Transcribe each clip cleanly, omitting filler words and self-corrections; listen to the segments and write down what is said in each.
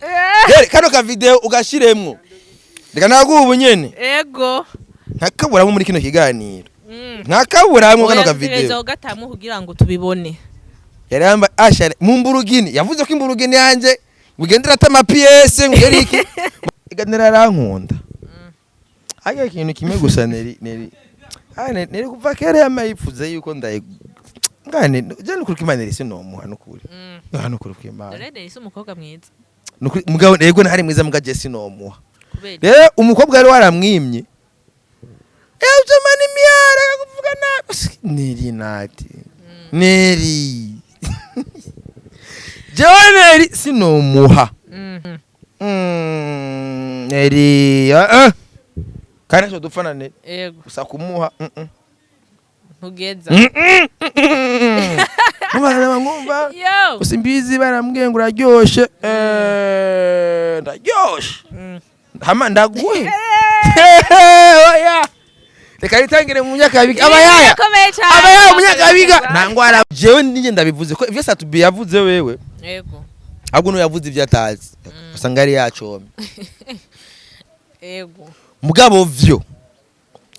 Rero kano ka video ugashiremwo, reka naguha ubu nyene. Ego. Ntakaburamwo muri kino kiganiro, ntakaburamwo kano Oya, ka dutegereza video. kugatamwo kugira ngo tubibone. Yari yambaye ashare mu mburugini, yavuze ko imburugini yanje ngo ata ama pièces, ngo ugere iki. Iganira arankunda, ariko ikintu kimwe gusa, Neri, Neri, Neri kuva kera yama yifuza yuko ndaye ngane je. Nukuri ko Imana, Neri sinomuha nukuri. Nukuri ko Imana. Dore Neri si umukobwa mwiza? Nukuri mugabo, yego ntari mwiza, muga je sinomuha. Kubera? Rero umukobwa yari waramwimye ujamana imyara akakuvuga nabi. Neri nati Neri, jewe Neri sinomuha. Neri kandi ntacyo dupfa na Neri. Gusa kumuha Ntugeza. Nkumva Yo. gusa imbizi barambwiye ngo uraryoshe. Ndaryoshe. Hama ndaguhe, oya, reka nitangire mu Nyakabiga abayaya. Birakomeye cyane. Abayaya mu Nyakabiga nta ngwara. Jewe ninjye ndabivuze ko ivyo Satubi yavuze wewe, ahubwo niwe yavuze ivyo atazi, usanga yari yacomye. Mugabo vyo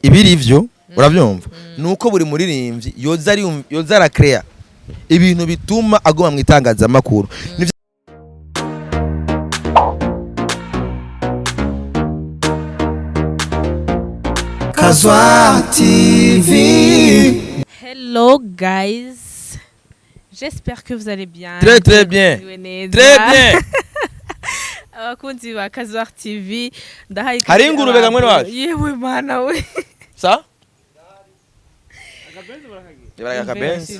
ibiri vyo urabyumva nuko buri muririmbyi yoza ari yoza arakrea ibintu bituma aguma mu itangazamakuru. Kazwa TV. Hello guys. J'espère que vous allez bien. Très, très bien. Mwiriwe neza. Très bien. Abakunzi ba Kazwar TV, ndahaye Hari ingurube ga mwene wacu? Yewe mana we. Sa Ibara akabenzi.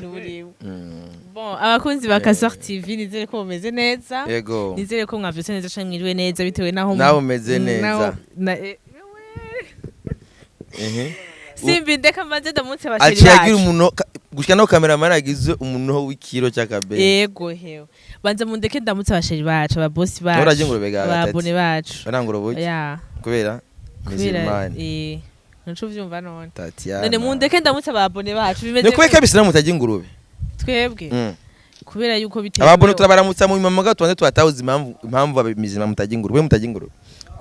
Bon, abakunzi ba Kazwar TV, nizere ko mumeze neza. Yego. Nizere ko mwavyutse neza canke mwiriwe neza bitewe naho Nawe umeze neza. Naho Simbi, ndeka mbanze ndamutse abasheri Aciye agira bacu. umuno gushika no cameraman agize umuno w'ikiro cy'akabenzi. Yego hewe. Banza mundeke ndamutse abasheri bacu, ababosi bacu. Uraje ingurube ga gatatu. Aba abonnés bacu. Barangura ubuki Ya. kubera Kubera Mizimani. Ntuco uvyumva none. Tatiana. None mundeke ndamutse aba abonnés bacu, bimeze Ni kubera ko abisilamu mutarya ingurube? Twebwe kubera yuko bitemewe. Aba abonnés turabaramutsa mu mama, tubanze tubatahuza impamvu abimizima mutarya ingurube, mutarya ingurube.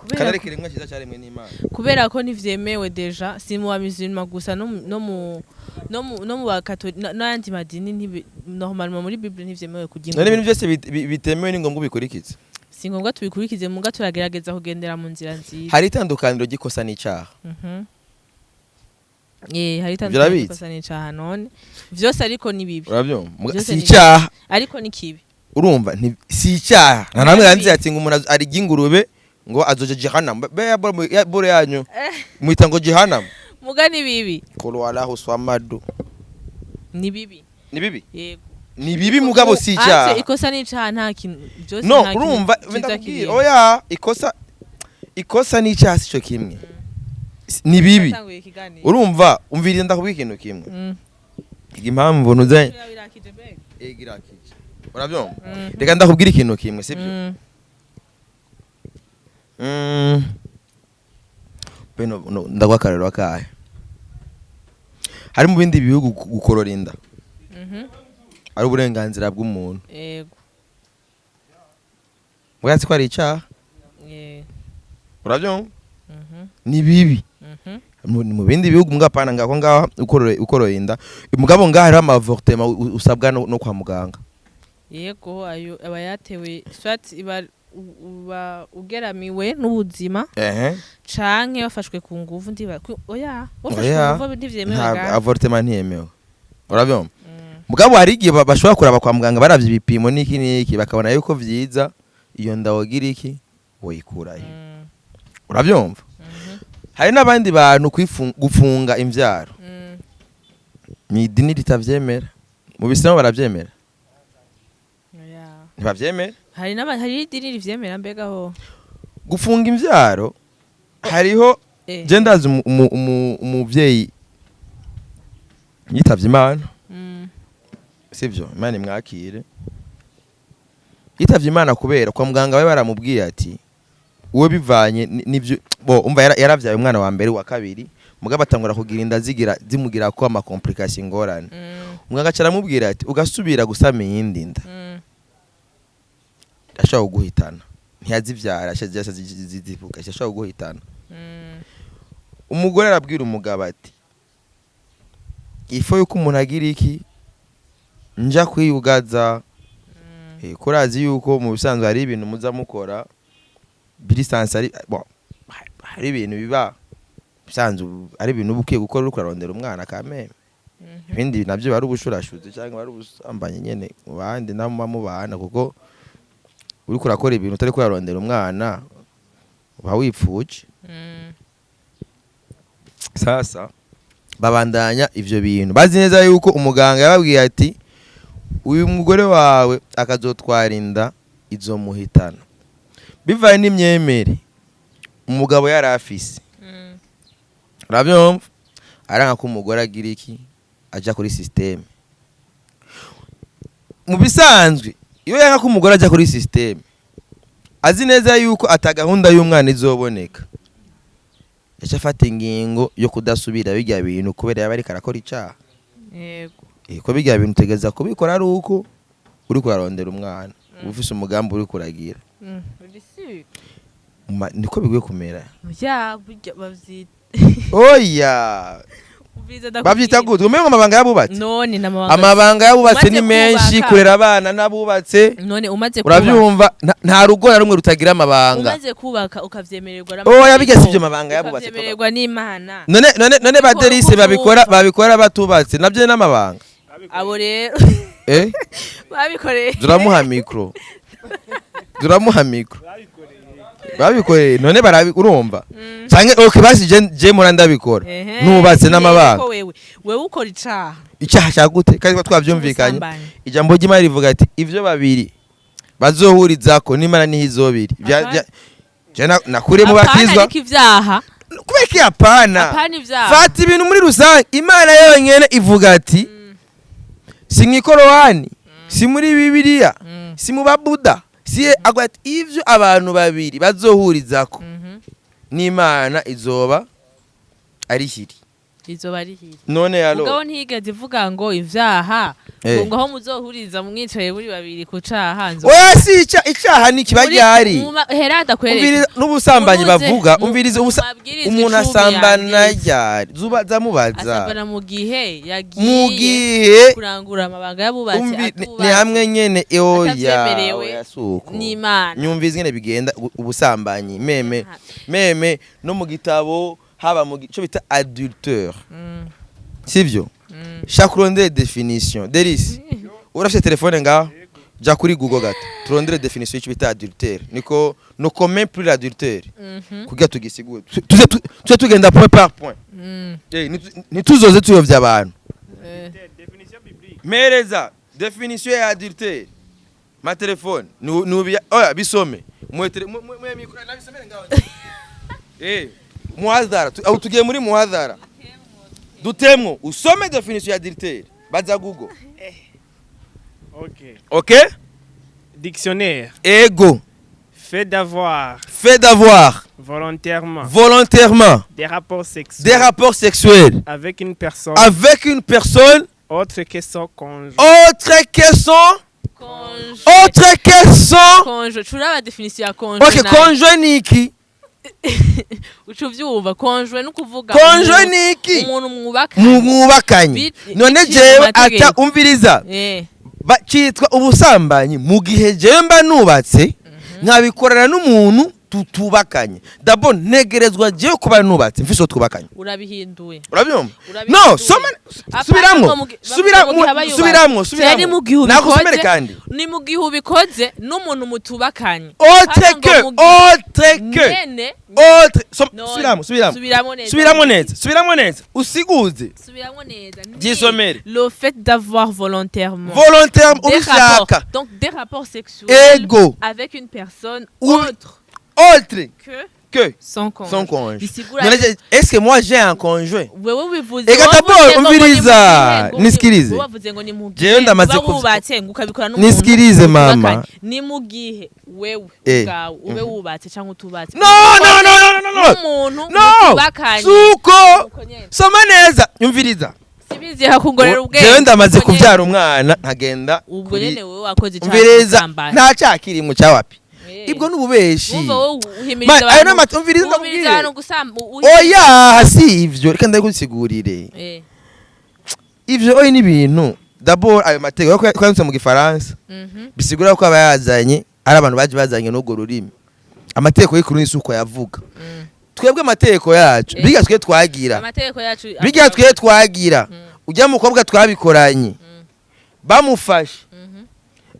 Kubera Kandi ariko iremwa cyiza cyaremwe n'Imana. Kubera ko ntivyemewe déjà, si mu bamizirima gusa, no mu bakatoli n'ayandi madini normalement muri Bible ntivyemewe kurya None ibintu ingurube. byose bitemewe ni ngombwa ubikurikize? Si ngombwa tubikurikize, muga turagerageza kugendera mu nzira nziza. Hari itandukaniro ry'ikosa n'icyaha. Hari Ivyo itandukaniro urabizi? ry'ikosa n'icaha. None vyose ariko ni bibi. Urabyumva? Byose Si ni icyaha. Ariko ni kibi. Urumva si icyaha, nta namwe yanze ati ngo umuntu arya ingurube ngo azoje jehanamu. Be ya boro ya boro yanyu mwita ngo jehanamu. Muga ni bibi. Kulu walahu swamadu. Ni bibi. Ni bibi. Yego. Ni bibi, mugabo si Ante icyaha. Ikosa n'icaha nta kintu byose, No. nta kintu Urumva, ciza ndakubwira kirimo. Oya, ikosa n'icyaha si cyo kimwe. Ni bibi. Natanguye ikiganiro. Urumva, umviriye, ndakubwira ikintu kimwe. Impamvu ntuze Birakije mbega. Irakije, urabyumva? Reka ndakubwira ikintu kimwe, sibyo? Beno no, ndaguha akarorero akahe? Hari mu bindi bihugu gukorora inda ari uburenganzira bw'umuntu. Bwatsi ko ari icyaha. Urabyumva? Ni bibi. Ni mu bindi bihugu, mbwa apana ngako ngaho ukoroye inda. Mugabo ngaho hariho ama avortement usabwa no kwa muganga. Yego, ayo aba yatewe soit iba uba ugeramiwe n'ubuzima canke wafashwe ku nguvu, ndiba oya, wafashwe Oya. ku nguvu ntivyemewe Nta ga. avortement ntiyemewe, urabyumva? Mugabo hari igihe bashobora kuraba kwa muganga, baravye ibipimo n'iki n'iki, bakabona yuko vyiza iyo nda wogira iki, woyikurayo. Urabyumva? Hari n'abandi bantu gufunga imvyaro ni idini ritavyemera. Mu bisilamu baravyemera? Oya. Ntibavyemera. Hari idini rivyemera mbega ho? Gufunga imvyaro hariho. Je ndazi umuvyeyi yitavye Imana. Sivyo, Imana imwakire. Yitavye Imana kubera kwa muganga we baramubwiye ati uwo bivanye n'ivyo bo umva yaravyaye umwana wa mbere, wa kabiri, mugabo atangura kugira inda zigira zimugira ko ama complication, ingorane. Muganga aca aramubwira ati ugasubira gusama iyindi nda ashobora kuguhitana. Ntiyazivyara, zivuga zishobora kuguhitana. Umugore arabwira umugabo ati: "Ifo yuko umuntu agira iki, nja kwiyugaza." Kurazi yuko mu bisanzwe hari ibintu muza mukora biri sanse, ari bon, hari ibintu biba bisanzwe, ari ibintu uba ukwiye gukora uriko urarondera umwana kameme. Ibindi nabyo bari ubushurashuzi cyangwa bari ubusambanyi nyene mu bandi nabo muba mubana, kuko uriko urakora ibintu utari kurarondera umwana uba wipfuje. Sasa babandanya ivyo bintu bazi neza yuko umuganga yababwiye ati: "Uyu mugore wawe akazotwara inda izomuhitana." Bivaye n'imyemere umugabo yari afise, urabyumva, aranga ko umugore agira iki, aja kuri système. Mu bisanzwe iyo yanga ko umugore aja kuri système azi neza yuko ata gahunda y'umwana izoboneka, yaca afata ingingo yo kudasubira bijya bintu kubera yaba ariko arakora icaha. Ko bijya bintu utegereza kubikora ari uko uriko urarondera umwana, uba ufise umugambi uriko uragira. Uri sûr? Niko bigwiye kumera. Ya, burya bavyita Oya. Umviriza, ndakubwira. Bavyita gute? Umengo amabanga y'abubatse. None n'amabanga Amabanga y'abubatse ni Umaze menshi. kubaka. Kurera abana n'abubatse. None umaze kubaka. Urabyumva, nta rugo na rumwe rutagira amabanga. Umaze kubaka ukavyemererwa Oya, bijya si ibyo mabanga y'abubatse. Ukavyemererwa n'Imana. None Niko ba Derise uko babikora uvyumva. babikora batubatse, nabyo n'amabanga. Abo rero babikoreye. Turamuha micro, turamuha micro. Babikoreye none barabi, urumva, canke okay, basi je mpora ndabikora nubatse n'amabanga. Ko wewe ukora icaha. Icyaha cya gute kandi tuba twavyumvikanye? Ubusambanyi. Ijambo ry'Imana rivuga ati: "Ivyo babiri bazohurizako n'Imana niho izobiri." Je nakuriye mu Apana, bakizwa. Ariko ivyaha. Kubera iki apana? Apana ivyaha. Fata ibintu muri rusange, Imana yonyene ivuga ati, si mw'ikorowani, si muri Bibiliya, si mu babuda, si avuga ati: "Ivyo abantu babiri bazohurizako n'Imana izoba ari hiri." Izoba ari hiri. None yalo. Mugabo ntiyigeze ivuga ngo ivyaha, ngo aho muzohuriza mwicaye muri babiri ku caha Oya, si icaha ni kiba gihari. Herada kwereka. Umviriza, n'ubusambanyi Muruze, bavuga, umviriza, mabwirizwa umuntu 10 asambana yanditse. ryari? Zuba zamubaza. Asambana mu gihe yagiye Mu gihe kurangura amabanga y'abubatsi ni hamwe nyene, oya. atavyemerewe Oya, suko n'Imana. Nyumviza ingene bigenda, ubusambanyi même même no mu gitabo haba mu ico bita adultère, sivyo? Shaka urondere définition. Deris, urafite telefone ngaho, ja kuri Google gato turondere définition y'ico bita adultère, niko no commet plus l'adultère, kugira tugisigure, tuze tugenda point par point. Ntituzoze tuyovya abantu. Définition biblique. Mpereza définition ya adultère, ma telefone nubi, oya, bisome mwetere mwe micro nabisomere ngaho. Muhadhara, aho tugiye muri muhadhara, dutemwo usome définition ya adultère, baza Google. Ok. Ok. Dictionnaire. Ego. Fait d'avoir Fait d'avoir volontairement volontairement des rapports sexuels des rapports sexuels avec une personne avec une personne autre que son conjoint. Autre que son Conjoint. Autre que son Conjoint, turaba définition ya conjoint. Ok, conjoint ni iki? Uca uvyumva, conjoint ni ukuvuga Conjoint ni iki? Umuntu mwubaka. Mwubakanye. None biciye mu jewe mategeko. ata umviriza, citwa ubusambanyi mu gihe jewe mba nubatse nkabikorana n'umuntu tutubakanye. D'abord ntegerezwa jewe kuba nubatse mfise uwo twubakanye. Urabihinduye. Urabyumva? Urabihinduye. No, soma. Apana, Subiramwo. ngo bavuga mu gihe aba yubatse. Subiramwo. Ni Subiramwo. mu gihe Nakusomere ubikoze kandi. Ni mu gihe ubikoze n'umuntu mutubakanye. Autre Hano ngo que mu gihe- autre que nyene autre None, subiramwo, subiramwo. Subiramwo neza. Subiramwo neza, subiramwo neza, usiguze. Subiramwo neza. Ni Byisomere. le fait d'avoir volontairement Volontaire, des rapports, ubishaka. donc des rapports sexuels Ego. avec une personne autre Autre que que son conjoint. son conjoint. Bisigura None est-ce que moi j'ai un conjoint? Wewe wivuze Ega wowe d'abord, wavuze ngo ni mu umviriza, gihe, ngo nisikilize. wowe wavuze ngo ni mu gihe Jewe ndamaze uba wubatse ngo ukabikora n'umuntu Nisikilize, mama. mutubakanye. Ni mu gihe wewe ubwawe ube wubatse cyangwa utubatse No, no, no, no, no, no. n'umuntu No, mutubakanye. suko. Uko nyene. Soma neza, nyumviriza. Sibizi hakungorera ubwenge. Jewe ndamaze Uko nyene. kubyara umwana nkagenda Ubwo kuri nyene wewe wakoze icyaha umviriza. cy'ubusambanyi. Nta cyaha kirimo cyawapi. Ibwo n'ububeshi. Wumva wowe uhimiriza Ayo n'amata, umviriza, uhimiriza ndakubwire. abantu gusamba. Oya, si ivyo, reka ndabigusigurire. Ivyo oya ni ibintu d'abord ayo mategeko ko yanditse mu Gifaransa, bisigura ko abayazanye ari abantu baje bazanye n'urwo rurimi. Amategeko y'Ikirundi si uko yavuga. Twebwe amategeko yacu, biga twe twagira, Amategeko yacu biga twe twagira, ujya mukobwa twabikoranye, bamufashe,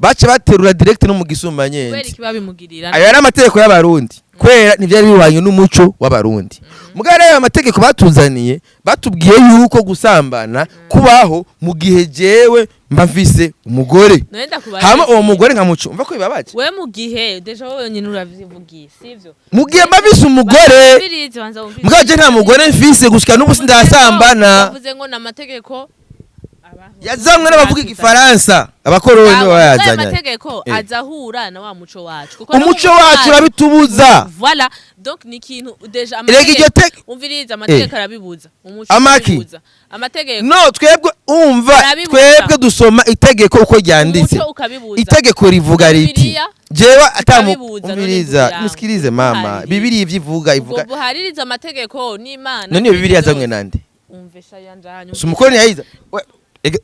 bace baterura direct no mu Kubera gisumbanyenzi. iki babimugirira? Ayo yari amategeko y'Abarundi, kubera ntibyari bihwanye n'umuco w'Abarundi. Mugabo rero ayo mategeko batuzaniye, batubwiye yuko gusambana kubaho mu gihe jewe mba mfise umugore, None ndakubaza, hama uwo mugore nkamuca. Umva ko bibabaje. We mu gihe déjà wowe nyine urabivugiye, sivyo? Mu gihe mba mfise umugore. Wumvirize, banza wumvirize. Mugabo je nta mugore mfise gushika n'ubu, sindasambana. Bavuze ngo ni amategeko Yazanywe n'abavuga Igifaransa, abakoroni nibo Ayo bayazanye. mategeko azahura na wa muco wacu, kuko no mu Umuco wacu urabitubuza. Voilà, donc ni ikintu déjà Erega iryo teke umviriza, amategeko arabibuza, umuco Amaki? urabibuza, amategeko No, twebwe, umva, Arabibuza. twebwe dusoma itegeko uko ryanditse. Umuco ukabibuza. Itegeko rivuga riti Bibiliya jewe atamu ikabibuza, none umviriza, kugira ngo musikirize mama. buharirize. Bibiliya ivyo ivuga, Ubwo ivuga buhaririza amategeko n'Imana. None iyo Bibiliya yazanywe nande? Umve sha yanjanye. Si umukoroni yayiza?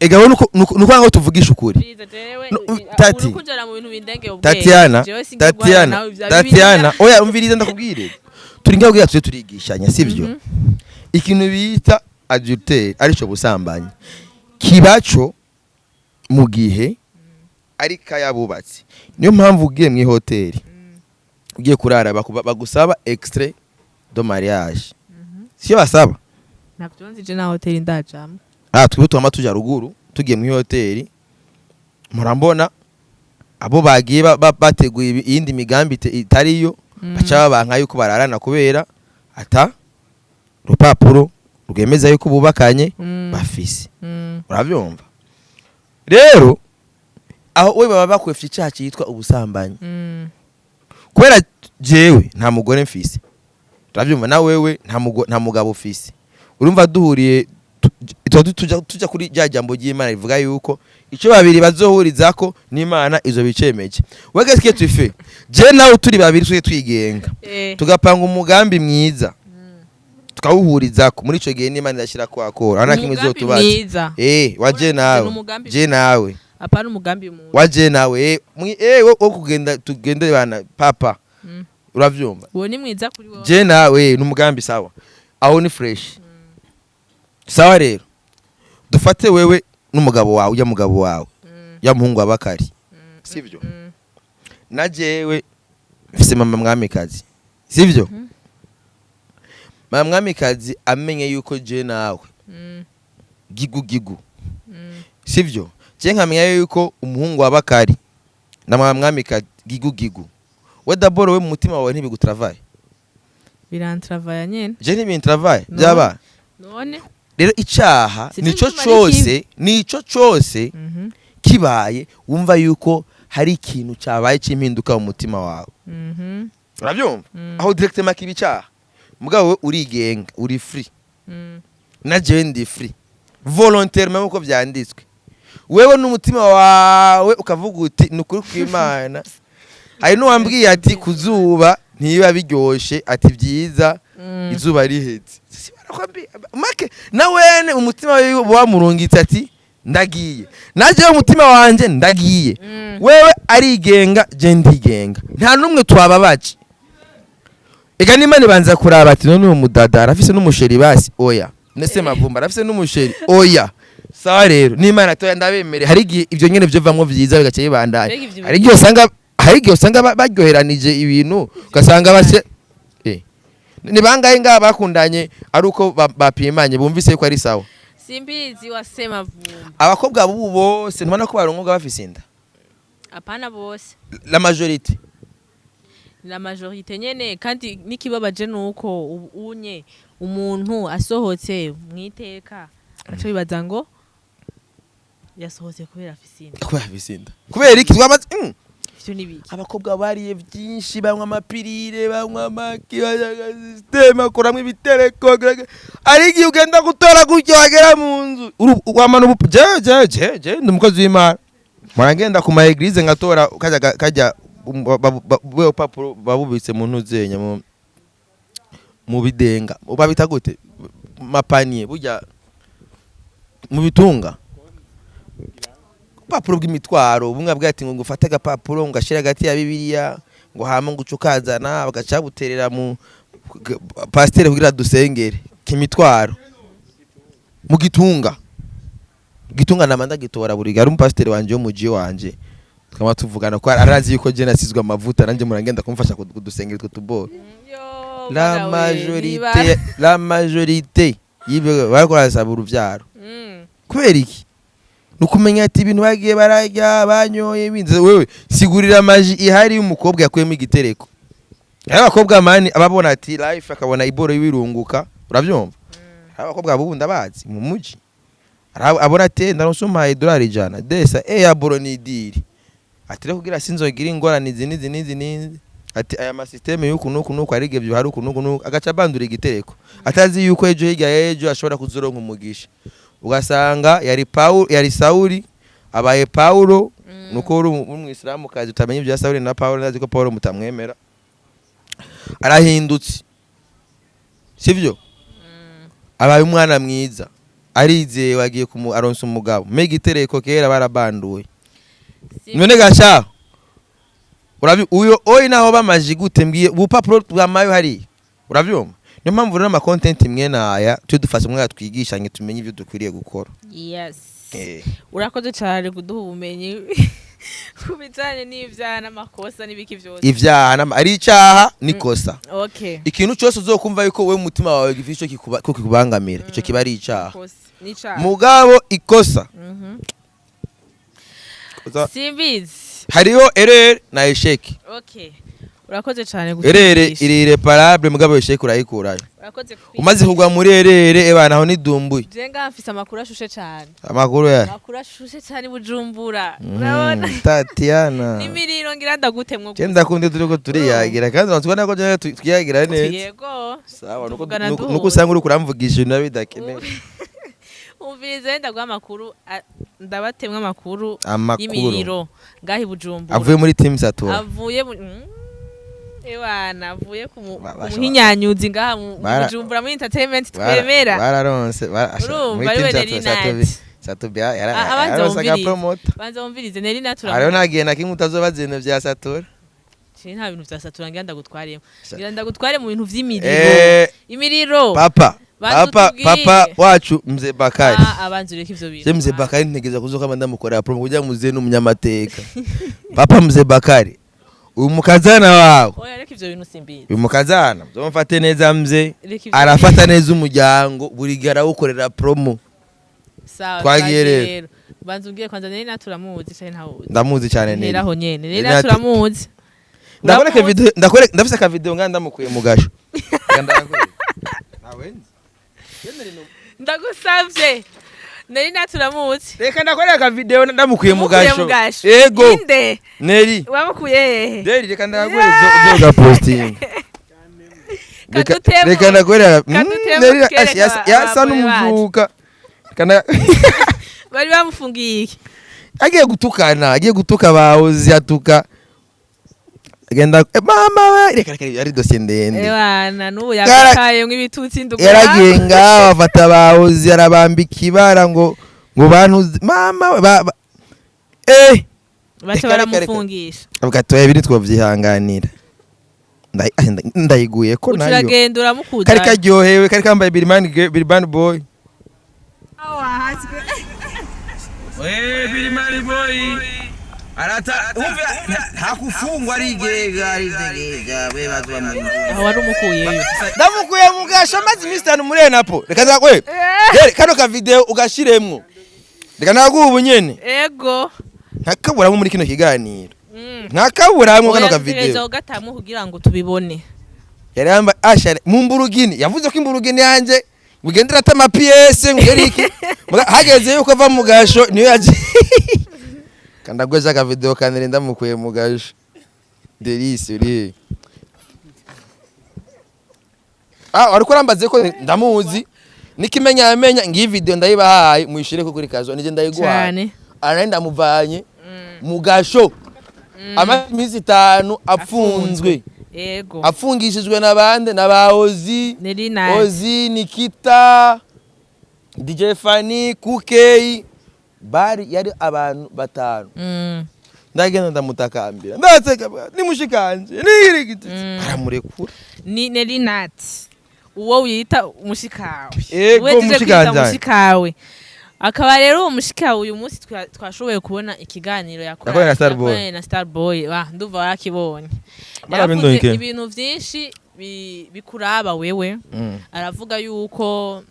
Ega we nuko ngo tuvugisha ukuri. Umviriza, jewe No, Tati. uri kunjana mu bintu bindengeye ubwenge. Tatiana, Jewe singirwana Tatiana, nawe ibya Tatiana, Bibiliya. oya, umviriza ndakubwire. Turi ngaho kugira tuje turigishanya, sivyo? Ikintu bita adultère, arico busambanyi, kibaco mu gihe ari kayabubatsi. Niyo mpamvu ugiye mu ihoteli, ugiye kurara, bagusaba extrait de mariage. Siyo basaba? Ntabyo nzi, je na hoteli ndajamo. Ah, twebwe twama tuja ruguru, tugiye mu ihoteli, murambona abo bagiye bateguye iyindi migambi itariyo, baca babanka yuko bararana kubera ata rupapuro rwemeza yuko bubakanye bafise. Urabyumva rero, aho we baba bakwefye icyaha cyitwa ubusambanyi, kubera jewe nta mugore mfise, urabyumva, na wewe nta mugabo ufise. Urumva duhuriye, tuba tuja kuri rya jambo ry'Imana rivuga yuko icyo babiri bazohurizako n'Imana izo bicemeje. We qu'est-ce que tu fais? Je nawe turi babiri, tuje twigenga, tugapanga umugambi mwiza, tukawuhurizako, muri ico gihe n'Imana irashyira kwakora ana kimwe Umugambi izotubaza. mwiza. Waje nawe. Umugambi Je nawe. Apana umugambi mubi. Waje nawe, wo kugenda, tugende bana papa. Uravyumva? Uwo ni mwiza kuri wowe. Je nawe ni umugambi, sawa, aho ni fresh. Sawa rero, dufate wewe n'umugabo wawe, ujya mugabo wawe, ya muhungu wa Bakari, sivyo? Na jewe mfise mama mwamikazi, sivyo? Mama mwamikazi amenye yuko je nawe gigu gigu, sivyo? Je nkamenya yuko umuhungu wa Bakari na mama mwamikazi gigu gigu, we d'abord, we mu mutima wawe ntibigutravaye? Birantravaya nyene. Je ntibintravaye. No. Byaba None rero icaha Sivyo, nico bituma ari cose, nico cose kibaye, wumva yuko hari ikintu cyabaye cy'impinduka mu mutima wawe. Urabyumva? Aho directement kiba icaha. Mugabo we urigenga, uri free. Na jewe ndi free volontairement, nkuko vyanditswe. Wewe n'umutima wawe ukavuga uti ni ukuri kw'Imana. Hari n'uwambwiye ati kuzuba ntibiba biryoshe, ati byiza izuba rihetse. Make na wene umutima wiwe wamurungitse ati ndagiye, naje umutima wanje ndagiye. Wewe arigenga, je ndigenga, nta n'umwe twababaje. Ega n'Imana ibanza kuraba ati none uwo mudada arafise n'umusheri? Basi oya. Nese Mavumba arafise n'umusheri? Oya. Sawa rero, n'Imana toya ndabemere. Hari igihe ivyo nyene vyovamwo vyiza bigaca bibandanya. Mbega ivyo Hari igihe usanga baryoheranije ibintu, ugasanga base ni bangahe ngaha bakundanye ari uko bapimanye, bumvise yuko ari sawa? Simbizi wasema Vumba. Abakobwa bubu bose ntubona ko barongoga bafise inda? Apana bose. La majorité. La majorité nyene. Kandi n'ikibabaje nuko unye umuntu asohotse mwiteka aco bibaza ngo yasohotse kubera afise inda. Kubera afise inda, kubera iki twamaze Ivyo ni biki? Abakobwa bariye byinshi, banywa amapirire, banywa amaki, système akoramwo ibitereko. Ari igihe ugenda gutora gutyo, wagera mu nzu wamana ubu. Je je je je ndi umukozi w'Imana, muragenda ku ma église ngatora kajya kajya. Bwa bupapuro babubitse mu ntuzenya mu bidenga, babita gute, mapanier, burya mu bitunga, ubupapuro bw'imitwaro bumwe bwa ati ngo ngufate agapapuro ngo gashire hagati ya Bibiliya, ngo hama ngo uce ukazana bagaca buterera mu pasiteri kugira dusengere kimitwaro mu gitunga. Gitunga nama ndagitora buri gihe. Ari umupasiteri wanje wo muji wanje, tukaba tuvugana ko arazi yuko je nasizwe amavuta, nanje murangenda kumfasha kudusengera utwo tuboro. Yo, La bana we, majorité, la majorité y'ibyo bariko barasaba uruvyaro, kubera iki? Ni ukumenya ati ibintu bagiye bararya, banyoye ibindi. Wewe sigurira amaji ihari y'umukobwa yakuyemo igitereko. Hari abakobwa mani ababona ati life, akabona iboro y'ibirunguka, uravyumva? Hari abakobwa bubu ndabazi mu muji. Hari abona ati ndaronse umpaye $100 desa ya boro ni deal, ati rero kugira sinzogira ingorane izi n'izi n'izi n'izi, ati aya masystème y'uku n'uku n'uku, ari ibyo hari uku n'uku n'uku, agaca abandura igitereko atazi yuko ejo hirya y'ejo ashobora kuzoronka umugisha, ugasanga yari Paul, yari Sauli abaye Paulo. Nuko uri umwisilamukazi utamenya ibya Sauli na Paulo. Ndazi ko Paulo mutamwemera, arahindutse, sivyo? Abaye umwana mwiza, arizewe, agiye kumu aronsa umugabo. Mbega igitereko kera barabanduye. None gasha urabi uyo oyi naho bamaji gute? Mbwiye ubupapuro bwamayo hariya, uravyumva? Niyo mpamvu rero ama content mwene aya tujye dufasha umwana, twigishanye, tumenye ibyo dukwiriye gukora. Yes. Urakoze cyane kuduha ubumenyi ku bijyanye n'ibyaha n'amakosa n'ibiki byose. Ivyaha ari icaha n'ikosa. Ikintu cyose uzokumva yuko wewe umutima wawe gifite ico ko kikubangamira, ico kiba ari icaha. Ikosa n'icaha. Mugabo ikosa Simbizi. Hariho erreur na échec. Okay, urakoze cyane Erreur kutwigisha. iri irréparable, mugabo échec urayikurayo. Urakoze kutwigisha. Umaze kugwa muri erreur, ebana aho nidumbuye. Je ngaha mfise amakuru ashushe cyane. Amakuru ya Amakuru ashushe cyane i Bujumbura, urabona? Tatiana. N'imiriro ngira ndagutemwo. Je ndakunde turiko turiyagira, kandi uratubona ko je twiyagira neza. Yego. Sawa, nuko Tuvugana nuko duhuza. usanga uri kuramvugisha ibintu biba bidakenewe. Umvirize, ndaguha amakuru, ndabatemwe amakuru Amakuru y'imiriro ngaha i Bujumbura. Avuye muri team Satura. Avuye mu ewana, avuye ku ku muhinyanyuzi ngaha mu Bujumbura muri entertainment twemera. Bararonse Urumva, muri ariwe team Nelly Satura. Nat. Satubi Abanza yararonse wumvirize. agapromota. Banza wumvirize, Nelly Nat Hariho nta gihe na kimwe utazobaza ibintu vya Satura. Nta bintu vya Satura ngira ndagutwaremo, ngira ndagutware mu bintu vy'imiriro. Imiriro. Papa. Banza Papa. utubwire. Papa wacu mzee Bakari. Ah, abanza ureke ivyo bintu. Je mzee Bakari ntegeza kuzoka ndamukorera promo kugira muze n'umunyamateka. Papa mzee Bakari, uyu mukazana wawe. Oya, reka ivyo bintu, simbizi. Uyu mukazana muzomufate neza mzee. Reka ivyo. Arafata neza umuryango, buri gihe arawukorera promo. Sawa. Twagiye rero. Banza umbwire kwanza, Nelly Nat uramuzi canke ntawuzi? Ndamuzi cyane Nera neza. aho nyene Nelly Nelly Nat Nat- uramuzi? Ndakwereka Uramuzi? video, ndakwereka, ndafise ka video nga ndamukuye mu gasho. Reka ndakwereka. Ntawenzi. Ndagusavye, Nelly Nat uramuzi? Reka ndakwereka ka video ndamukuye mu Umukuye gasho. mu gasho? Yego. Inde? Nelly. Wamukuye hehe? Deri, reka ndakwereka zo posting. Reka Kadutemo. reka ndakwereka. Kadutemo Nelly twereke yasa abagore bacu. n'umuzuka. Kana Bari bamufungiye iki? Agiye gutukana, agiye gutuka bahozi, atuka. Agenda mama we, reka reka, ari dosiye ndende. Ewana, n'ubu yagutayemwo ibitutsi ndugu. Yaragiye ngaho afata bahozi arabambika ibara ngo bantuze mama we eh. Baca Reka, reka, reka. baramufungisha. Avuga ati oya, biri twovyihanganira. Ndayiguye ko nayo. Ucuragenda uramukuza. Kari karyohewe, kari kambaye Birimani Birimani boy. Birimani boy arata umva ntakufungwa, arigega arigega we bazwa mu Aho wari umukuyeyo? Ndamukuye mu gasho amaze iminsi 5 muri enapo. Reka ndakwe Dere, kano ka video ugashiremwo, reka naguha ubu nyene. Ego. Ntakaburamwo muri kino kiganiro, ntakaburamwo kano Oya, ka dutegereza video. kugatamwo kugira ngo tubibone. Yari yambaye ashare mu mburugini, yavuze ko imburugini yanje ugendera ata amapièces ngo yari iki. Hageze yuko ava mu gasho niyo yaje kandagweje aka video kanire ndamukuye mu gasho. Delice uri he? Ah, ariko urambaze ko ndamuzi nikimenya yamenya ngiyi video ndayibahaye, muyishire ko kuri kazo nije ndayiguhaye. Cyane. Arari ndamuvanye mu gasho. Amaze iminsi 5 apfunzwe. Afungishijwe na bande? Na ba Ozi. Nelly Nat. Ozi, Nikita, DJ Fanny, Kukey, bari yari abantu batanu. Ndagenda ndamutakambira, ndaseka, nimushikanje nirigiti, aramurekura. Ni Nelly Nat uwo wita umushikawe. Ego, Uwejeje kwita umushikanje. Umushikawe akaba rero uwo mushikawe uyu munsi twashoboye kubona ikiganiro Yakoranye na Starboy. Yakoranye na Starboy. Wa ndumva warakibonye. Barabindonke. Yaravuze ibintu vyinshi bikuraba wewe. Aravuga yuko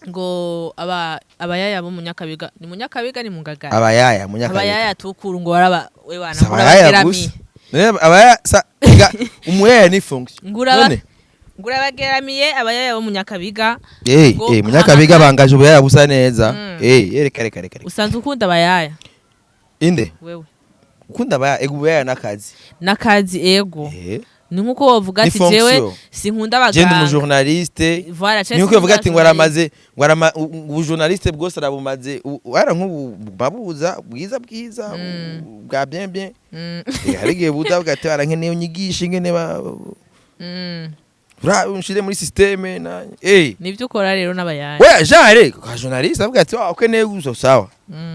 ngo aba abayaya bo Munyakabiga, ni Munyakabiga, ni Mungagara? Abayaya Munyakabiga. Abayaya tukuru ngo baraba we wana. Si abayaya gusa. None abayaya sa umuyaya ni fonction. Nguraba None ngurabageramiye abayaya bo Munyakabiga. Munyakabiga bangaje ubuyaya busa neza. Reka reka reka reka. Usanzwe ukunda abayaya? Inde? Wewe. Ukunda abayaya? Ego, ubuyaya n'akazi. N'akazi, ego. Ni nkuko wovuga Ni ati jewe fonction. sinkunda Je ndi abaganga. umujournaliste. Voilà, ni uko uvuga ati ngo aramaze, ngo arama ubujournaliste bwose arabumaze, ara nk'ubu babuza bwiza bwiza bwa bien bien. Hari igihe buza buga ati barankeneye unyigishe ingene ba ura unshire muri système na Nivyo ukora rero n'abayaya. We genre ka journaliste avuga ati wa ukeneye gusa, sawa.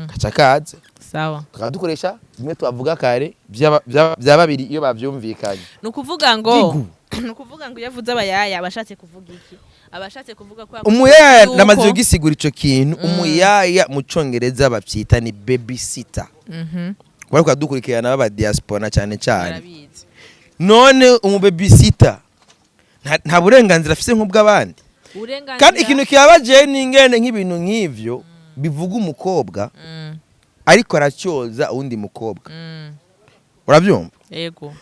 Kaca kaze. Sawa. Tukaba dukoresha bimwe twavuga kare bya babiri iyo bavyumvikanye. Ni ukuvuga ngo Gigu. Ni ukuvuga ngo iyo avuze abayaya abashatse kuvuga iki? Abashatse kuvuga ko Umuyaya yuko- namaze kugisigura ico kintu. Umuyaya mu Congereza bavyita ni babysitter. Bariko dukurikirana baba diaspora cyane cyane. Barabizi. None umubabysitter nta burenganzira afise nk'ubw'abandi? Uburenganzira. Kandi ikintu kibabaje ni ingene nk'ibintu nk'ivyo bivuga umukobwa ariko aracyoza uwundi mukobwa. Urabyumva? Yego.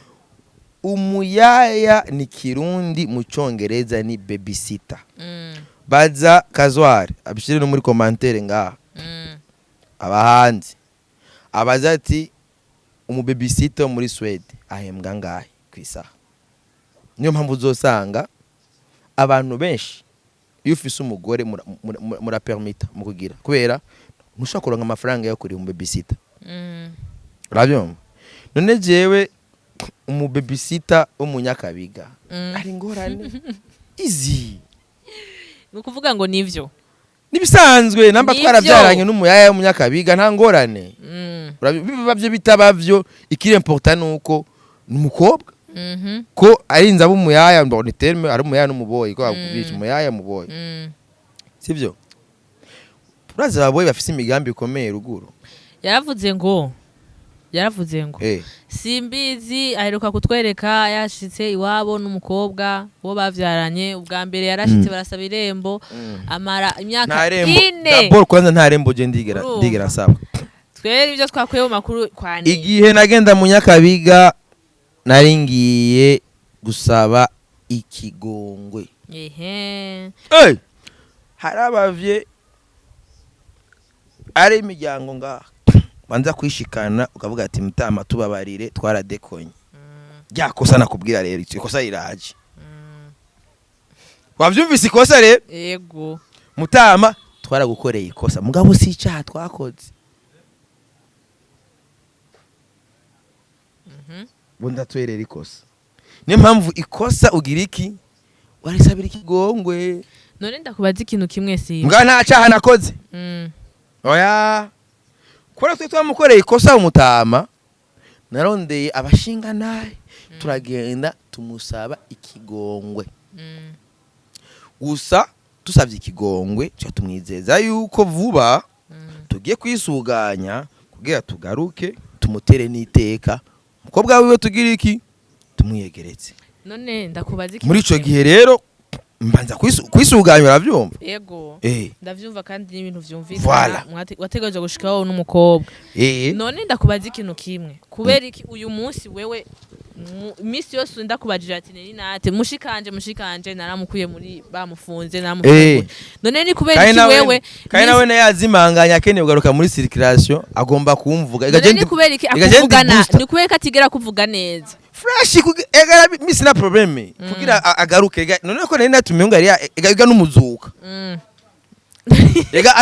Umuyaya ni Kirundi, mu Congereza ni babysitter. Baza Kazwari abishire no muri commentaire ngaha. Abahanzi abaza ati umubabysitter wo muri Swede ahembwa ngahe ku isaha? Niyo mpamvu uzosanga abantu benshi iyo ufise umugore murapermita mu kugira, kubera ntushobora kuronka amafaranga yo kuriha umubabysitter. Urabyumva? None jewe umubabysitter wo mu Nyakabiga ari ingorane izi? Ni ukuvuga ngo nivyo. Nibisanzwe namba Nivyo. twarabyaranye n'umuyaya w'Umunyakabiga, nta ngorane. Biba byo bitaba byo, ikiri important nuko ni umukobwa ko ari inzaba umuyaya, ngo ni terme, ari umuyaya n'umuboyi, ko bakubisha umuyaya muboyi. Sivyo? Urazi ababoyi bafise imigambi ikomeye ruguru. Yaravuze ngo Simbizi aheruka kutwereka yashitse iwabo n'umukobwa wo bavyaranye ubwa mbere. Yarashitse, barasaba irembo, amara imyaka Nta rembo. 4. D'abord kwanza nta rembo je ndigera Urumva. ndigera nsaba. Twere ibyo twakuye mu makuru kwa ni Igihe nagenda mu Nyakabiga nari ngiye gusaba ikigongwe. Hey! Hari abavye, ari imiryango ngaha banza kwishikana, ukavuga ati mutama tubabarire, twaradekonye. Rya kosa nakubwira rero, icyo ikosa riraje. Wavyumvise ikosa rero? Yego. Mutama twaragukoreye ikosa, mugabo si icyaha twakoze. Bo ndatwerera ikosa, niyo mpamvu ikosa ugira iki, warisabira ikigongwe. None ndakubaza ikintu kimwe, si Mugabo nta cyaha nakoze. Oya, kubera twe twamukoreye ikosa umutama, narondeye abashinga naye, turagenda tumusaba ikigongwe. Gusa tusabye ikigongwe tuca tumwizeza yuko vuba tugiye kwisuganya kugira tugaruke tumutere n'iteka umukobwa wiwe, tugira iki, tumwiyegeretse. None ndakubaza ikintu Muri ico kimwe. gihe rero mbanza kwisuganya, uravyumva? Yego. Ndavyumva kandi n'ibintu vyumvikana. Voilà. Wategereje gushikaho n'umukobwa. None ndakubaza ikintu kimwe: kubera iki uyu munsi wewe iminsi yose ndakubajije ati Nelly Nat mushikanje, mushikanje naramukuye muri bamufunze, naramufunguye, none ni kubera Kandi iki nawe wewe kandi nawe yazimanganya akeneye kugaruka muri circulation, agomba kumvuga. None ni kubera iki Igagenda akuvugana booster. Ni kubera ko atigera kuvuga neza? Fresh egara misi na problème kugira agaruke, none ko nari natumiye ngo ari ega n'umuzuka. Ega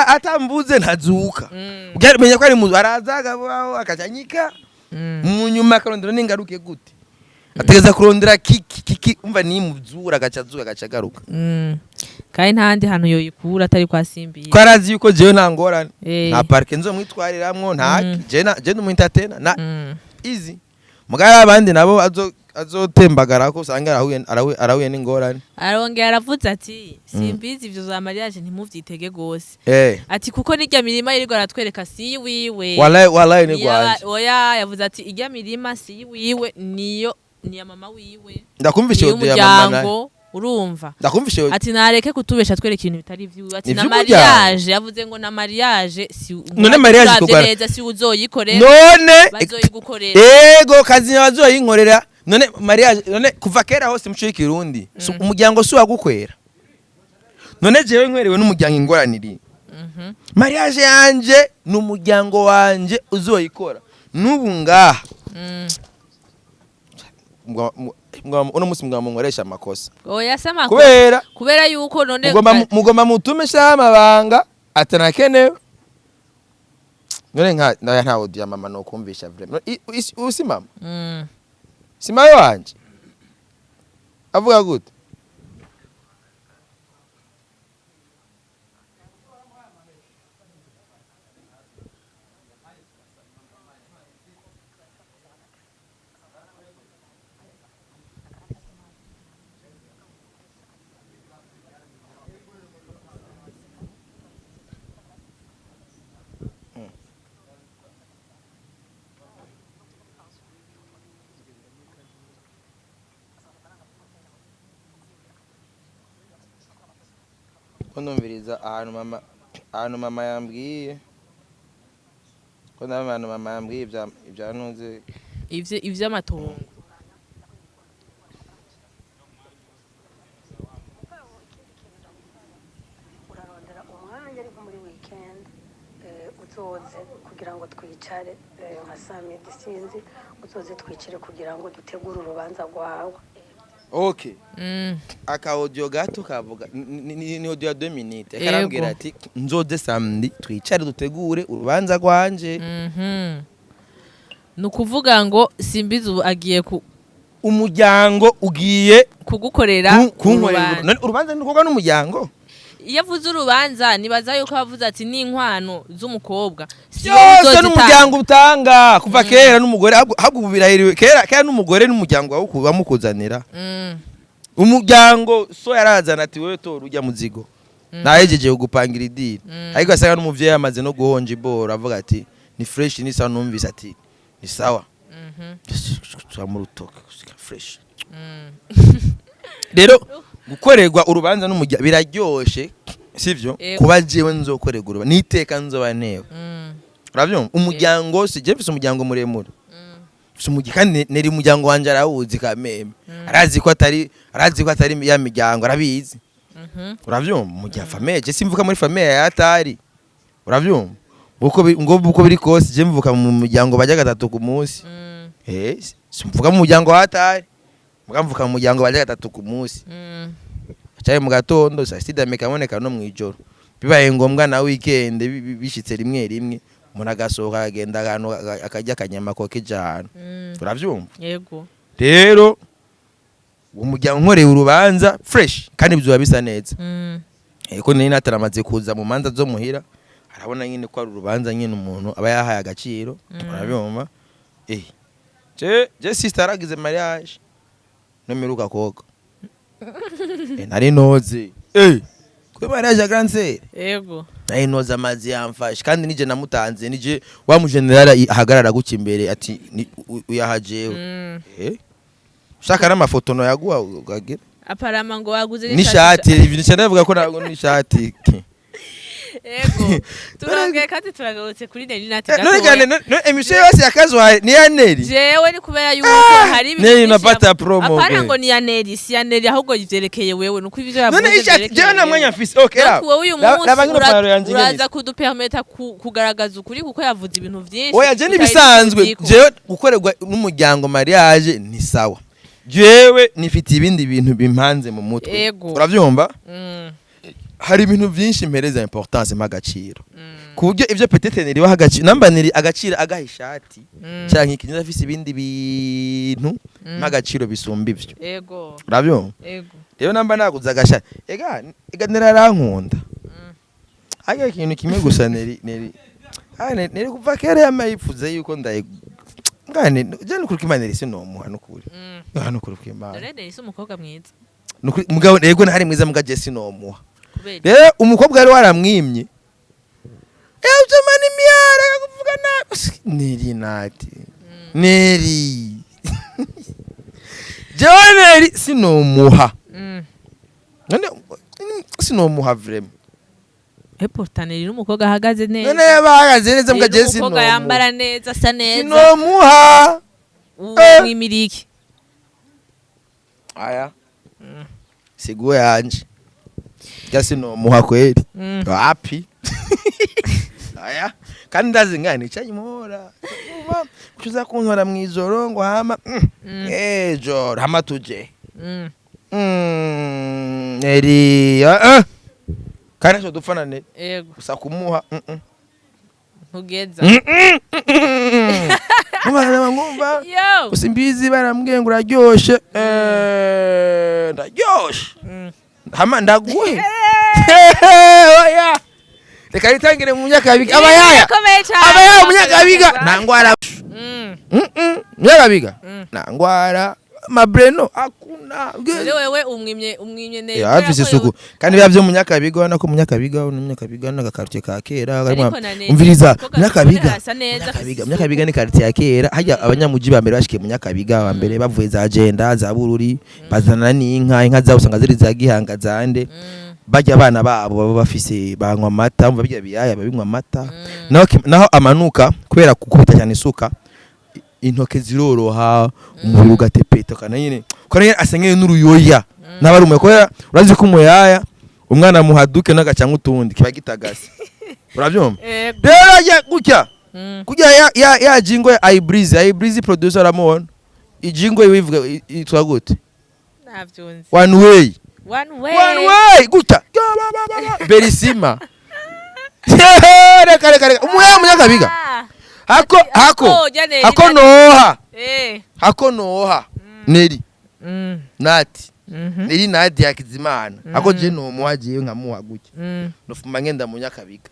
atamvuze ntazuka. Menya ko ari mu araza akabaho akacanyika, mu nyuma akarondera n'ingaruke gute, ategeza kurondera kiki kiki, umva nimuzura agaca azuka, agaca agaruka. Kandi nta handi hantu yoyikura atari kwa Simbizi. Ko arazi yuko jewe nta ngorane, nta parike nzomwitwariramwo, nta je ndi umu entertainer na easy. Mugabo abandi nabo azotembagara ko usanga arahuye n'ingorane. Arongera aravuze ati: "Simbizi, ivyo za mariage ntimuvyitege gose." Ati kuko n'irya mirima yirirwa aratwereka si wiwe. Wallahi, wallahi ni gwanje. Oya, yavuze ati irya mirima si wiwe, niyo ni ya mama wiwe. Ndakumvishe audio ya mama naye. Y'umuryango, urumva? Ndakumvishe. Ati nareke kutubesha twereka ibintu bitari ivyiwe. Ati Ni na ivy'umuryango. mariage, yavuze ngo na mariage si None mariage uravye neza si uzoyikorera, none bazoyigukorera. Ego, kazi bazoyinkorera. None mariage, none kuva kera hose muco y'ikirundi umuryango si wagukwera? None jewe nkwerewe n'umuryango, ingoraniri mariage yanje ni umuryango wanje uzoyikora. N'ubu ngaha uno musi mugomba munkoresha amakosa. Oya, sama. Kubera Kubera yuko none mugomba mutume shaho amabanga atanakenewe. None nka naya nta audio ya mama nokumvisha vraiment. Usi mama si mayo wanje avuga gute? Ko ndumviriza ahantu mama yambwiye ko ndabona ahantu mama yambwiye ibya ntuze. Ivyo ivy'amatongo. Urarondera umwanya ariko muri weekend, uzoze kugira ngo twicare, nka samedi, sinzi, uzoze twicare kugira ngo dutegure urubanza rwawe. Okay. Aka audio gato kavuga ni audio ya 2 minutes. Akarambwira ati nzoze samedi twicare dutegure urubanza rwanje. Ni ukuvuga ngo Simbizi ubu agiye Umuryango ugiye kugukorera kunkorera urubanza. None urubanza ni n'umuryango. Iyo avuze urubanza, nibaza yuko avuze ati n'inkwano z'umukobwa si wowe Byose uzozitanga. N'umuryango utanga kuva kera n'umugore, ahubwo ubu birahiriwe. Kera kera n'umugore n'umuryango wawe bamukuzanira. Umuryango so yarazana ati wewe tora ujya muzigo, nahejeje kugupangira idiri. Ariko asanga n'umuvyeyi yamaze no guhonja iboro, avuga ati ni fresh, ni sawa, numvise ati ni sawa. Mu rutoke fresh. Rero gukorerwa urubanza n'umuryango biraryoshe, sivyo? Yego. Kuba jewe nzokorerwa urubanza niteka nzoba ntewe. Uravyumva, umuryango si je mfise umuryango muremure. Mfise kandi neri umuryango wanje arawuzi kameme, arazi ko atari ya miryango, arabizi. Uravyumva, mu gihe famille, je simvuka muri famille ya atari, uravyumva, ngo uko biri kose je mvuka mu muryango bajya gatatu ku munsi. Simvuka mu muryango wa atari, muga mvuka mu muryango bajya gatatu ku munsi. Cyari mu gatondo saa sita kaboneka no mwijoro bibaye ngombwa, na weekend bishitse rimwe rimwe umuntu agasohoka akagenda ahantu akarya akanyama kokeje ahantu. Uravyumva? Yego. Rero uwo muryango nkoreye urubanza fresh kandi bizoba bisa neza. Ko nari nataramaze kuza mu manza zo muhira, arabona nyine ko ari urubanza nyine umuntu aba yahaye agaciro. Urabyumva, je sister aragize mariage nomeruka koga, nari noze kuri mariage ya grande sœur. Nari noze amazi yamfashe, kandi nije namutanze, nije wa mu general ahagarara guca imbere ati uyaha jewe. Ushaka n'amafoto no yaguha ukagira. Aparama ngo waguze N'ishati, ibintu cyane ndavuga ko ntabwo n'ishati. Yego, turongeye kandi turagarutse kuri Nelly Nat. None Gatoya. gane none émission yose yakazwa ni ya Nelly. Jewe ni kubera yuko hari ibintu Nelly byinshi napata promo. Apana ngo ni ya Nelly, si ya Nelly, ahubwo ivyerekeye wewe, nuko ivyo yavuze None ishati vyerekeye jewe nta wewe. mwanya mfise. Okay, Donc wowe uyu munsi raba ngino pantaro yanje ingene uraza isa. kudupermeta kugaragaza ukuri, kuko yavuze ibintu vyinshi Oya, je tutari nibisanzwe tuziko. jewe gukorerwa n'umuryango mariage ni sawa, jewe nifitiye ibindi bintu bimpanze mu mutwe. Yego. Uravyumva? Hari ibintu byinshi mpereza importance, mpa agaciro, ku buryo ibyo peut-être niribaha agaciro, namba niri agaciro agaha ishati canke ikintu, afise ibindi bintu mpa agaciro bisumba ivyo. Urabyumva? Ego. Rero namba naguze agashati, ega nerankunda, ariko ikintu kimwe gusa neri neri kuva kera yama yifuza yuko ndaye ngane je, nukuri kw'Imana, neri sinomuha nukuri. Nukuri kw'Imana. Dore Neri si umukobwa mwiza? Nukuri mugabo, yego ntari mwiza, muga je sinomuha. Kubera? Rero umukobwa yari waramwimye ujamani imyara kuvuga nabi neri nati neri, jewe neri sinomuha. None sinomuha vraiment. Et pourtant Neri n'umukobwa ahagaze neza. None yabahagaze neza, muga Neri je n'umukobwa sinomuha. yambara neza, asa neza. Sinomuha. Umwimiriki? Aya siguwe yanje, ja sinomuha kweli. Wapi, aya kandi ndazi ngani icanyimora kuza kuntora mw'ijoro ngo hama ejoro hama tuje. Eri kandi ntacyo dupfana ne gusa kumuha Ntugeza. Nkumva nkumva Yo. gusa imbizi barambwiye ngo uraryoshe. Ndaryoshe. Hama ndaguhe, oya reka nitangire mu Nyakabiga abayaya. Birakomeye cyane. Abayaya mu Nyakabiga nta ngwara. Nyakabiga nta ngwara, mabreno akuna. Rero wewe umwimye neza. Eh, afise isuku kandi biba byo mu Nyakabiga, ubona ko mu Nyakabiga, mu Nyakabiga ni agakartie ka kera karimo. Ariko na neza, Umviriza. umukobwa Nyakabiga asa neza, Nyakabiga afise Nyakabiga ni quartier ya kera. Hajya abanyamuji ba mbere bashikiye mu Nyakabiga ba mbere bavuye za Jenda, za Bururi, bazana n'inka. Inka zabo usanga ziri za Gihanga, zande. Bajya abana babo baba bafise, banywa amata, umva bijya biyaya babinywa amata. Naho amanuka kubera gukubita cyane isuka, intoke ziroroha, umubiri ugatepeta, kana nyine kana nyine asa nk'iyo n'uruyoya n'abari umuya, kubera urazi ko umuyaya umwana muhaduke n'agaca nk'utundi kiba gitagase, urabyumva? Ego. Rero ajya gutya kujya ya jingo ya Ibreezy, Ibreezy producer, aramubona ijingo yivuga yitwa gute? Navyunze. One way. One way. One way gutya. Ba, ba, ba, ba. Berisima, reka reka reka, umuya Munyakabiga. Ah. Hako hako Ako, jya Neri, hako noha. Hako noha neri nati neri nadi Yakizimana hako je nomuha, jewe nkamuha gutya. Nofuma ngenda mu Nyakabiga.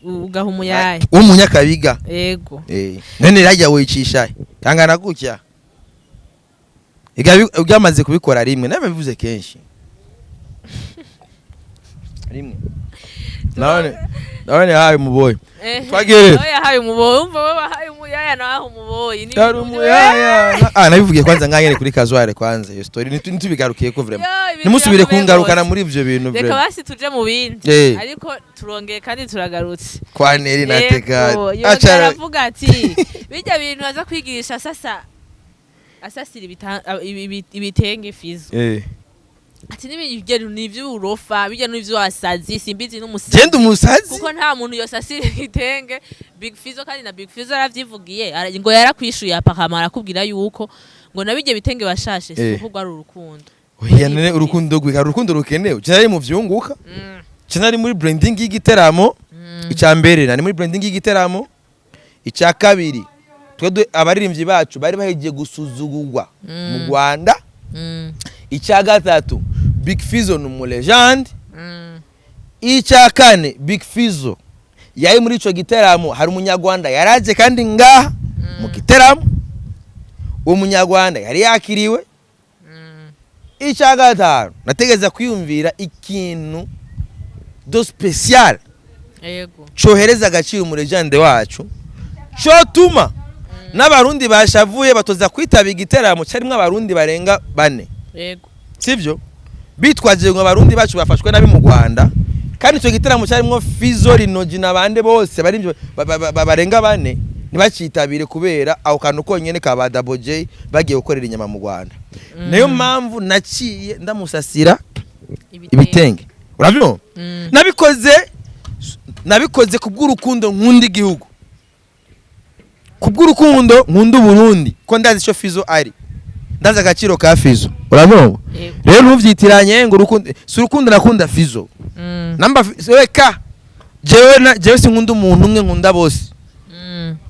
Ugaha umuyaya. Wo mu Nyakabiga. Ego. Eh, none rajya wicisha kangana gutya. Igabi byamaze kubikora rimwe, nawe bivuze kenshi rimwe, nabone haye umuboyi. Twagiye rero. Oya, yahaye umuboyi, umva we wahaye umuyaya nawe aha umuboyi. Ni Yari ibintu umuyaya. Ah, nabivugiye kwanza nganyene kuri Kazware kwanza iyo story ntitubigarukiye ko vraiment. Yo, ibintu Ntimusubire birakomeye kungarukana rwose. muri ivyo bintu Reka vraiment. basi tuje mu bindi. Ariko turongeye kandi turagarutse. Kwa Neri nateka. Yego, yongera aravuga ati bijya bintu aza kwigisha sasa asasira ibitenge Fizo. Ati n'ibigero ni iby'uburofa, bijya n'iby'uwasazi, simbizi n'umusazi. Genda umusazi. Kuko nta muntu yosasira igitenge Big Fizo, kandi na Big Fizo aravyivugiye, ngo yarakwishuye apakama, arakubwira yuko ngo nabijye bitenge bashashe si ukuvuga ari urukundo. Oya, none urukundo rwika urukundo rukenewe. Je nari mu vyunguka. Je nari muri branding y'igiteramo. Icya mbere nari muri branding y'igiteramo. Icya kabiri, twe abaririmbyi bacu bari bahegiye gusuzugurwa mu Rwanda. Icya gatatu, Big Fizzo ni umulegende. Icya kane, Big Fizzo yari muri ico giteramo, hari umunyarwanda yaraje kandi ngaha mu giteramo, uwo munyarwanda yari yakiriwe. Icya gatanu, nategeza kwiyumvira ikintu de spécial cohereza agaciro umulegende wacu, cotuma n'abarundi bashavuye batoza kwitaba igiteramo carimwo abarundi barenga bane. Sivyo bitwaje ngo abarundi bacu bafashwe nabi mu Rwanda, kandi ico giteramo carimwo Fizzo, Rinoji n'abande bose bari barenga bane, ntibacitabire kubera ako kantu konyene ka ba Double J bagiye gukorera inyama mu Rwanda. Niyo mpamvu naciye ndamusasira ibitenge, urabyumva? Nabikoze kubw'urukundo nkunda igihugu, kubw'urukundo nkunda Uburundi, ko ndazi ico Fizzo ari, ndazi agaciro ka Fizzo, urabyumva? Yego. Rero ntuvyitiranye ngo urukundo si urukundo nakunda Fizzo. Namba reka jewe jewe sinkunda umuntu umwe, nkunda bose.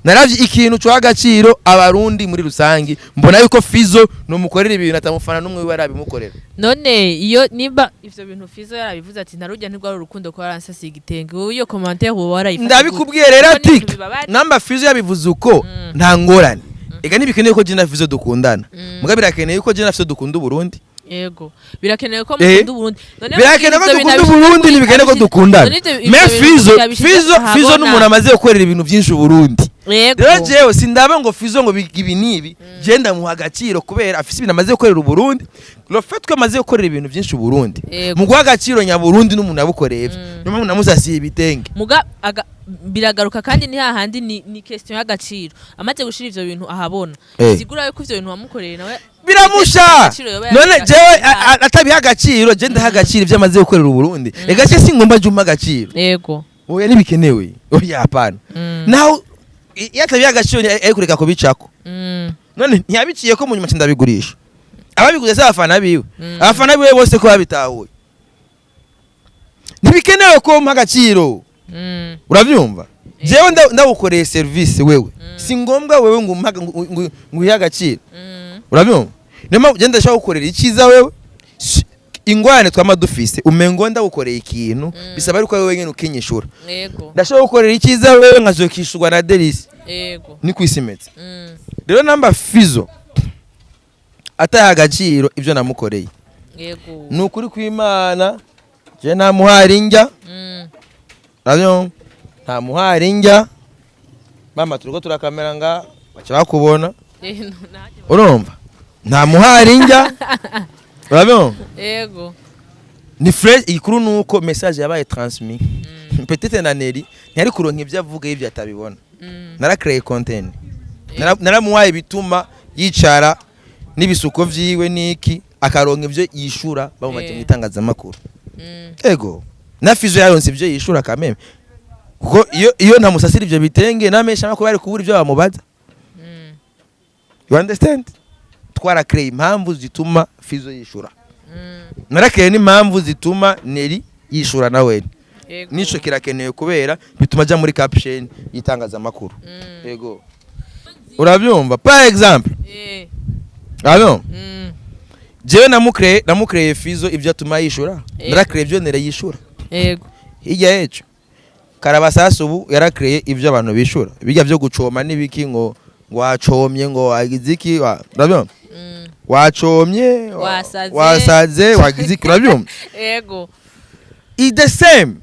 Naravye ikintu cuha agaciro Abarundi muri rusangi, mbona yuko Fizo nomukorera ibintu atamufana n'umwe wiwe arabimukorera. None iyo nimba ivyo bintu Fizo yarabivuze ati ntarujya ntirwari urukundo ko yaransasiye igitenge, wowe iyo commentaire wowe warayifata? Ndabikubwiye rero. Kuko ni ati ibintu bibabaje. Namba Fizo yabivuze uko, nta ngorane. Ega ntibikeneye ko je na Fizo dukundana, muga birakeneye ko je na Fizo dukunda Uburundi. Yego, birakenewe ko mukunda Uburundi. None Birakenewe ko ivyo bintu dukunda abishize Uburundi, ntibikeneye ko dukundana. None ivyo Me bintu Fizo yabishize Fizo Fizo ahabona. n'umuntu amaze gukorera ibintu byinshi Uburundi. Rero jewe sindaba ngo Fizo ngo ibi n'ibi, je ndamuha agaciro kubera afise ibintu amaze gukorera Uburundi. Le fait ko amaze gukorera ibintu byinshi Uburundi, mu guha agaciro nyaburundi n'umuntu yabukoreye, niyo mpamvu namusasiye ibitenge. Muga biragaruka kandi ni hahandi ni question y'agaciro. Amaze gushira ivyo bintu ahabona, sigura yuko ivyo bintu wamukoreye nawe Biramusha. Agaciro yoba None yabiha jewe agaciro. Atabiha agaciro, je ndaha agaciro ibyo amaze gukorera Uburundi. Reka se singomba je umpa agaciro. Oya, ntibikenewe, oya, hapana. Naho iyo atabiha agaciro ari kureka kubicako. None ntiyabiciye ko mu nyuma ndabigurisha, ababiguze si abafana biwe? Abafana biwe bose ko babitahuye, ntibikenewe ko mpa agaciro. Urabyumva? Jewe ndawukoreye service wewe, si ngombwa wewe ngo uhe agaciro. Urabyumva? Niyo mpamvu je ndashaka gukorera icyiza wewe. Ingorane twama dufise, umengo ndawukoreye ikintu bisaba ariko wewe wenyine ukinyishura. Ndashaka gukorera icyiza wewe, nkazokishurwa na Delisi. Ni kwisi imeze. Rero namba Fizo ataha agaciro ibyo namukoreye, ni ukuri kw'Imana, je ntamuhari njya. Urabyumva? Ntamuhari njya, mama, turiko turakamera nga baca bakubona. No, nanjye. Urumva, ntamuhari njya, urabyumva? Yego. Ni fresh. Igikuru ni uko message yabaye transmis. Peut-être na Neri ntiyari kuronka ibyo avuga y'ibyo atabibona. Narakreye content. Naramuhaye bituma yicara n'ibisuko vyiwe niki, akaronka ibyo yishura bamumaze mu itangazamakuru. Ego, na Fizo yaronse ibyo yishura kameme, kuko iyo ntamusasira ivyo bitenge namesha ko bari kubura ibyo bamubaza. You understand? Twarakreye impamvu zituma Fizo yishura. Narakreye n'impamvu zituma Neri yishura nawe. Nico kirakenewe kubera bituma aja muri caption y'itangazamakuru. Ego, urabyumva? Par exemple, urabyumva? Jewe namukreye Fizo ibyo atuma yishura. Narakreye ibyo Neri yishura. Hirya y'ejo Karabasasa ubu yarakreye ibyo abantu bishura, bijya byo gucoma n'ibiki, ngo wacomye, ngo wagize iki, urabyumva? Wacomye, Wasaze. Wasaze, wagize iki, urabyumva? Yego. I the same.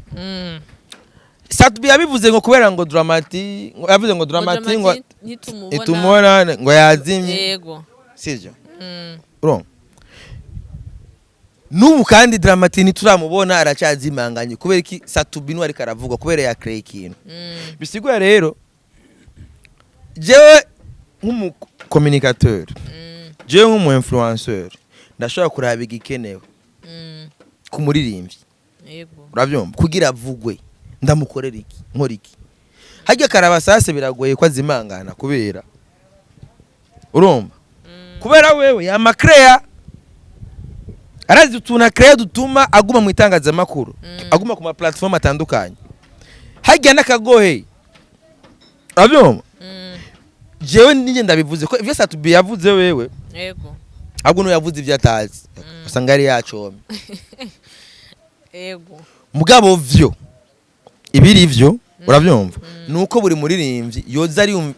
Satubi yabivuze ngo kubera ngo Dramati, ngo yavuze ngo Dramati ngo ntitumubona. Itumubona ngo yazimye. Sivyo? Urumva, n'ubu kandi Dramati ntituramubona, aracyazimanganye. Kubera iki? Satubi niwe ariko aravuga kubera yakreye ikintu. Bisigura rero jewe nk'umucommunicateur, jewe nk'umu influenceur, ndashobora kuraba igikenewe ku muririmbyi. Urabyumva? Kugira avugwe ndamukorera iki, nkora iki. Harya Karabasase biragoye ko azimangana kubera, urumva, kubera wewe yamakreya arazi utuntu akreya dutuma aguma mu itangazamakuru, aguma ku ma platform atandukanye. Harya n'akagohe, urabyumva? Jewe ninjye ndabivuze ko ivyo Satubi yavuze wewe, ahubwo niwe yavuze ivyo atazi, usanga yari yacomye. Mugabo vyo ibiri vyo, urabyumva, nuko buri muririmbyi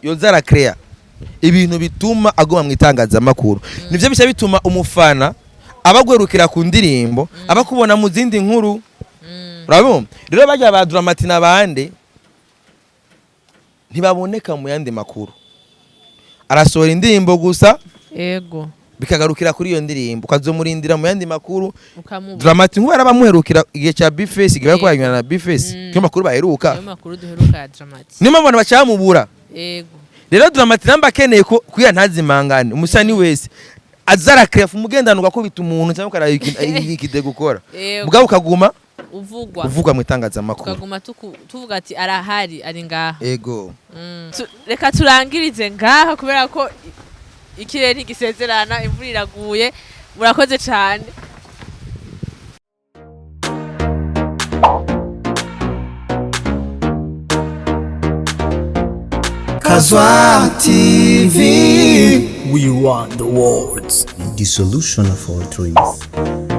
yoza arakreya ibintu bituma aguma mu itangazamakuru. Nivyo bica bituma umufana aba agwerukira ku ndirimbo, aba akubona mu zindi nkuru. Urabumva rero, bajya ba Dramati n'abandi ntibaboneka mu yandi makuru, arasohora indirimbo gusa, bikagarukira kuri iyo ndirimbo, ukazomurindira mu yandi makuru. Ukamubona. Dramati nk'ubu yarabamuherukira igihe cya Bface, igihe bariko baranywana na Bface. Niyo makuru baheruka. Niyo makuru duheruka ya Dramati. Niyo mpamvu abantu bacamubura. Rero Dramati namba akeneye ko kugira ntazimangane, umusani wese azarakrefa umugendano, ugakubita umuntu cyangwa ukaraba ikide gukora, mugabo ukaguma Uvugwa. uvugwa mu itangazamakuru. Tukaguma tuvuga ati arahari, ari ngaha. Ego. Reka turangirize ngaha kubera ko ikirere ntigisezerana, imvura iraguye. Murakoze cyane. Azwa TV. We run the world. The solution of all dreams.